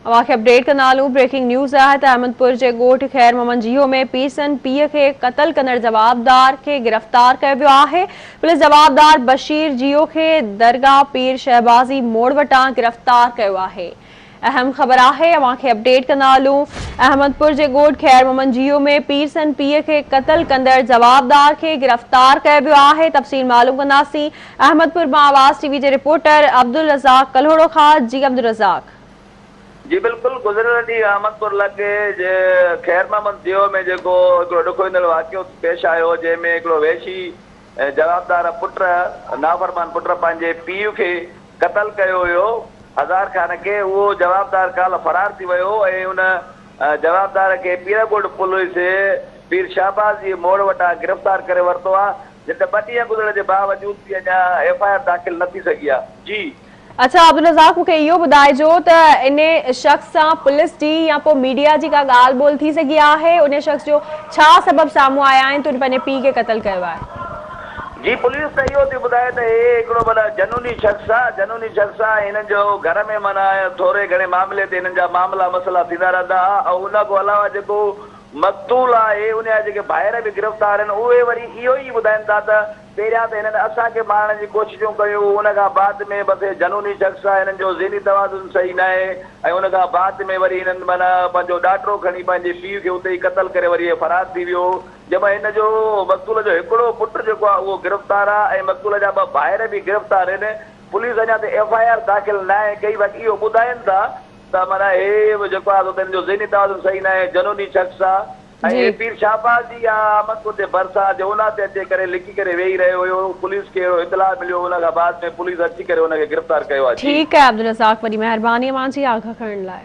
اوهان کي اپڊيٽ ڪندا هلون بريڪنگ نيوز آهي ته احمدپور جي ڳوٺ خير محمد جيهو ۾ پيرسن پيء کي قتل ڪندڙ جوابدار کي گرفتار ڪيو ويو آهي پوليس جوابدار بشير جيهو کي درگاهه پير شهبازي موڙ وٽان گرفتار ڪيو آهي اهم خبر آهي اوهان کي اپڊيٽ ڪندا هلون احمدپور جي ڳوٺ خير محمد جيهو ۾ پيرسن پيء کي قتل ڪندڙ جوابدار کي گرفتار ڪيو ويو آهي تفصيل معلوم ڪنداسين احمدپور مان آواز ٽي وي جي رپورٽر عبدالرزاق ڪلهوڙو کان جي عبدالرزاق. جي بلڪل گذريل ڏينهن احمدپور لڳ جي خير محمد ديو ۾ جيڪو هڪڙو ڏکوئيندڙ واقعو پيش آيو جنهن ۾ هڪڙو وحشي جوابدار پٽ نافرمان پٽ پنهنجي پيء کي قتل ڪيو هيو هزار خان کي اهو جوابدار ڪالهه فرار ٿي ويو ۽ ان جوابدار کي پيرڳوٺ پوليس پير شهباز جي موڙ وٽان گرفتار ڪري ورتو آهي جڏهن ته ٻه ڏينهن گذرڻ جي باوجود به اڃا ايف I R داخل نه ٿي سگهي آهي. جي. اڇا عبدالرزاق مون کي اهو ٻڌائجو ته انهي شخص سان پوليس جي يا پوء ميڊيا جي ڪا ڳالهه ٻولهه ٿي سگهي آهي انهي شخص جو ڇا سبب سامهون آيا آهن ته ان پنهنجي پيء کي قتل ڪيو آهي. جي پوليس ته اهو ٿي ٻڌائي ته هي هڪڙو معنيٰ جنوني شخص آ جنوني شخص آ ۽ هنن جو گهر ۾ معنيٰ ٿوري گهڻي معاملي تي هنن جا معاملا مسئلا ٿيندا رهندا ها ۽ ان کان علاوه جيڪو مقتول آهي، ان جا جيڪي ڀائر به گرفتار آهن، اهي وري اهو ئي ٻڌائين ٿا ته پهريان ته هنن اسان کي مارڻ جي ڪوششون ڪيون، ان کان بعد ۾ بس هي جنوني شخص آهي، هنن جو ذهني توازن صحيح ناهي ۽ ان کان بعد ۾ وري هنن معنيٰ پنهنجو ڏاٽرو کڻي پنهنجي پيء کي اتي ئي قتل ڪري وري هي فرار ٿي ويو، جنهن مان هن جو مقتول جو هڪڙو پٽ جيڪو آهي اهو گرفتار آهي ۽ مقتول جا ٻه ڀائر به گرفتار آهن، پوليس اڃا تائين ايف I R داخل ناهي ڪئي، باقي اهو ٻڌائين ٿا ته معنيٰ هي به جيڪو آهي سو ته هن جو ذهني توازن صحيح ناهي، جنوني شخص آ ۽ هي پير شهباز جي يا احمدپور جي ڀرسان جهونا تي اچي ڪري لڪي ڪري ويهي رهيو هيو، پوليس کي اهڙو اطلاع مليو ان کان بعد ۾ پوليس اچي ڪري ان کي گرفتار ڪيو آ. جي. ٺيڪ آهي عبدالرزاق وڏي مهرباني اوهان جي آگاهه ڪرڻ لاء.